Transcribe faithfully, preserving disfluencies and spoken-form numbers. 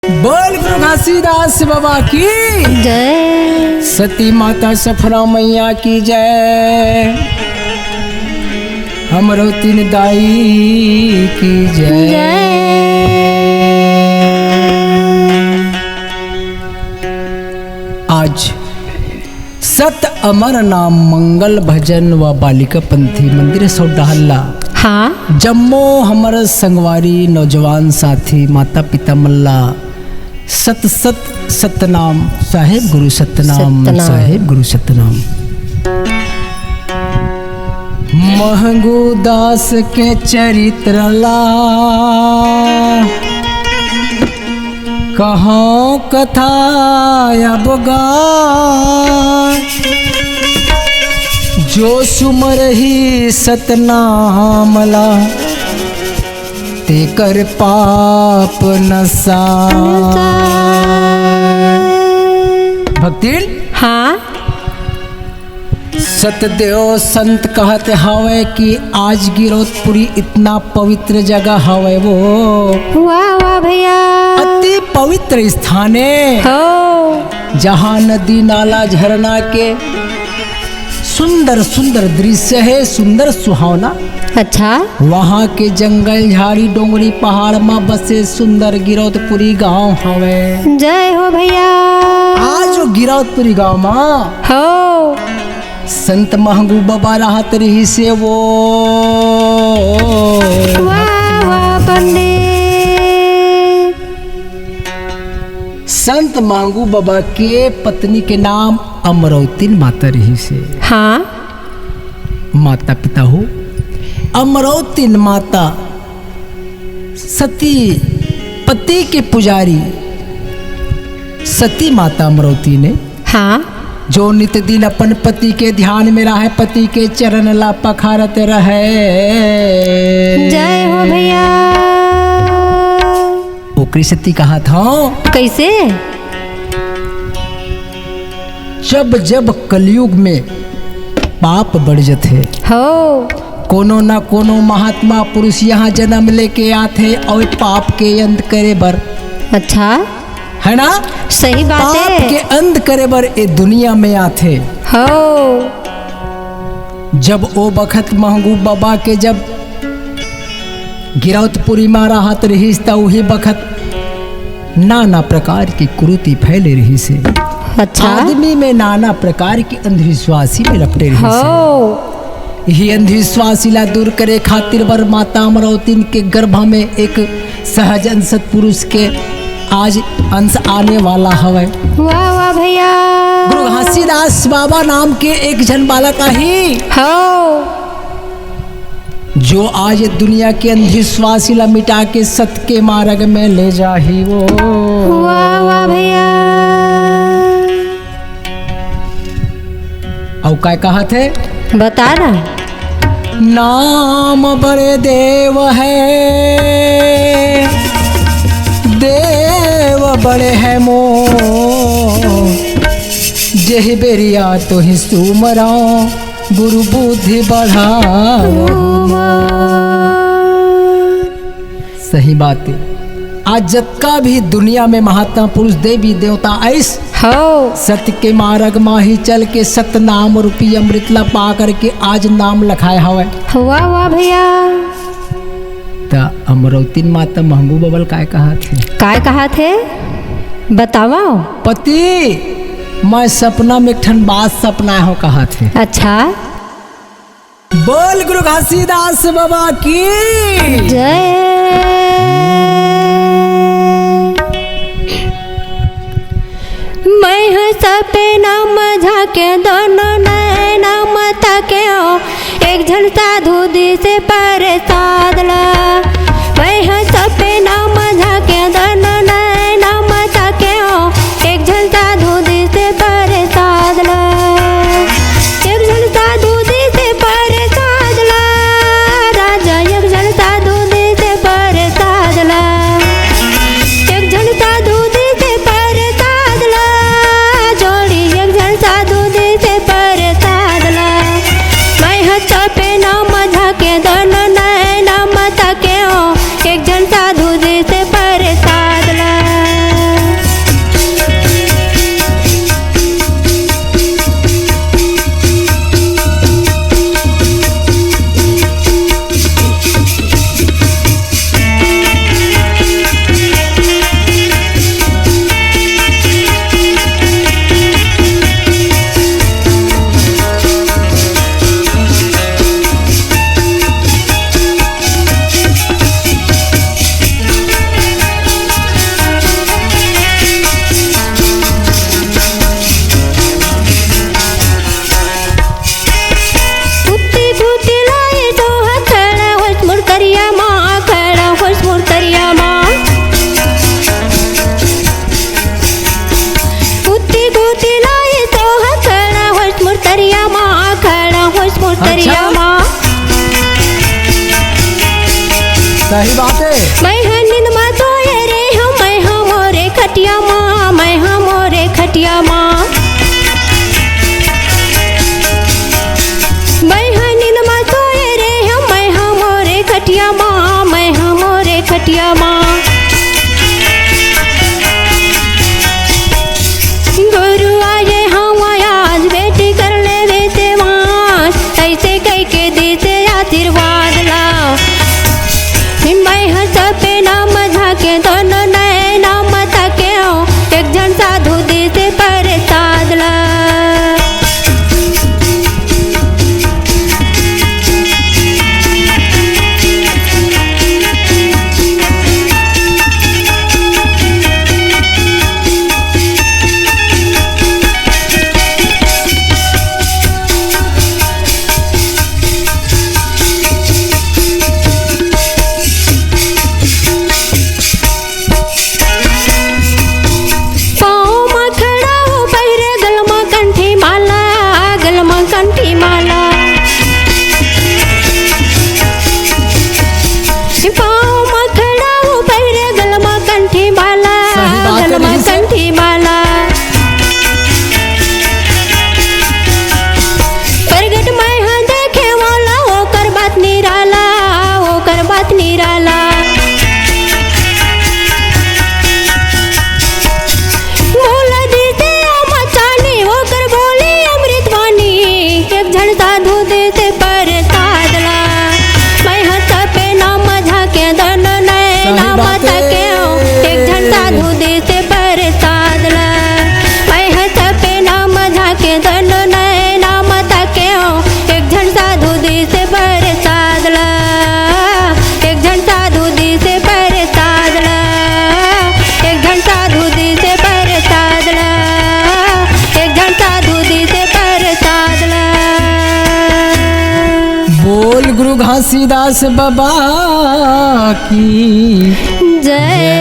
बोल गुरु घासीदास बाबा की जय। सती माता सफरा मैया की जय। अमरौतिन दाई की जय। जय। आज सत अमर नाम मंगल भजन व बालिका पंथी मंदिर सौडहल्ला। हाँ। जम्मो हमर संगवारी, नौजवान साथी, माता पिता मल्ला सत सत सतनाम। साहेब गुरु सतनाम, सतनाम। साहेब गुरु सतनाम। महंगू दास के चरित्र ला कहाँ कथा अब गा, जो सुमरही सतनाम ला, तेकर पाप नसा। भक्तिन? हाँ। सतदेव संत कहत हवय कि आज गिरौदपुरी इतना पवित्र जगह हवय वो। वाह, वाह भैया। अति पवित्र स्थान हे। हो। जहाँ नदी, नाला, झरना के सुंदर सुंदर दृश्य हे, सुंदर सुहावना। अच्छा। वहाँ के जंगल, झाड़ी, डोंगरी, पहाड़ म बसे सुंदर गिरौदपुरी गांव हवय। जय हो भैया। आज वो गिरौदपुरी गांव म हो। संत महंगू बाबा रहत रहिस हे वो। वाह, वाह पंडित। संत महंगू बाबा के पत्नी के नाम अमरौतिन माता रहिस हे। हाँ। माता पिता हो, अमरौतिन माता सती पति के पुजारी सती माता अमरौतिन हे। हाँ। जो नित दिन अपन पति के ध्यान में रहय, पति के चरण ला पखारत रहय। जय हो भैया। ओकरी सती कहत हंव। कइसे? जब जब कलयुग में पाप बढ़ जथे, हो। कोनो न कोनो महात्मा पुरुष यहाँ जन्म लेके आथे अउ पाप के अंत करे बर। अच्छा। है ना? सही बात हे। पाप के अंत करे बर ए दुनिया में आथे। हो। जब ओ बखत महंगू बाबा के जब गिरौदपुरी म रहत रहिस, त उही बखत नाना प्रकार की कुरीति फैले रहिस हे। अच्छा। आदमी में नाना प्रकार की अंधविश्वासी में लपटे रहिस हे। हो। यही अंधविश्वासी ला दूर करे खातिर बर माता अमरौतिन के गर्भ में एक सहज अंश सत्पुरुष के आज अंश आने वाला हवय। वाह, वाह भैया। गुरु घासीदास बाबा नाम के एक झन बालक आही। हो। जो आज दुनिया के अंधविश्वासी ला मिटा के सत के मार्ग में ले जाही वो। वाह, वाह भैया। अउ काय कहत हे? बता ना। नाम बड़े देव है, देव बड़े है मोर, जेहि बेरिया तोहि सुमरौं, गुरु बुद्धि बढ़ाओ। सही बात हे। आज जतका भी दुनिया में महात्मा पुरुष, देवी देवता आइस, हो। सत के मार्ग मा ही चल के सतनाम रूपी अमृत ला पा करके आज नाम लखाए हवय। वाह, वाह भैया। त अमरौतिन माता महंगू बाबा ल काय कहत हे? काय कहत हे? बतावव। पति, मैं सपना में एक ठन बात सपनाए हंव कहत हे। अच्छा। बोल गुरु घासीदास बाबा की जय। मैं ह सपना म झांके दोनों नैना म ताके, एक झन साधु दिसे परसाद ला। मैं ह सपना म झांके दोनों नैना म ताके, एक झन साधु दिसे परसाद ला। एक झन साधु दिसे परसाद ला। राजा एक झन साधु दिसे परसाद ला। एक झन साधु दिसे परसाद ला। जोड़ी एक झन साधु दिसे परसाद ला। मैं ह सपना म झांके दोनों नैना म ताके, बाटे। मैं ह नींद म सोए रे हँव, मैं ह मोरे खटिया म, मैं ह मोरे खटिया म। मैं ह नींद म सोए रे हँव, मैं ह मोरे खटिया म, मैं ह मोरे खटिया म। गुरु आए हँव आज, बेटी कर लेबे सेवा, अइसे कहिके देथे आशीर्वाद ला। मैं ह सपना म झाँकेंव, दोनों नैना म ताकेंव, एक झन साधु देथे परसाद ला। पाँव म खड़ा हँव पहिरे गल म कंठी माला, गल म कंठी माला। पाँव म खड़ा हँव पहिरे गल म कंठी माला, सही बात गल म कहिस हे। कंठी माला। प्रगट मैं ह देखेंव ओला, ओकर बात निराला, ओकर बात निराला। मोला दिसे अमचानी, ओकर बोली अमृत बानी, एक झन साधु देथे परसाद ला। मैं ह सपना म झाँकेंव, दोनों नैना म ताकेंव, एक झन साधु देथे परसाद ला। मैं ह सपना म झाँकेंव, दोनों नैना म ताकेंव, एक झन साधु देथे परसाद ला। एक झन साधु देथे परसाद ला, एक झन साधु देथे परसाद ला, एक झन साधु देथे परसाद ला। बोल गुरु घासीदास बाबा की जय।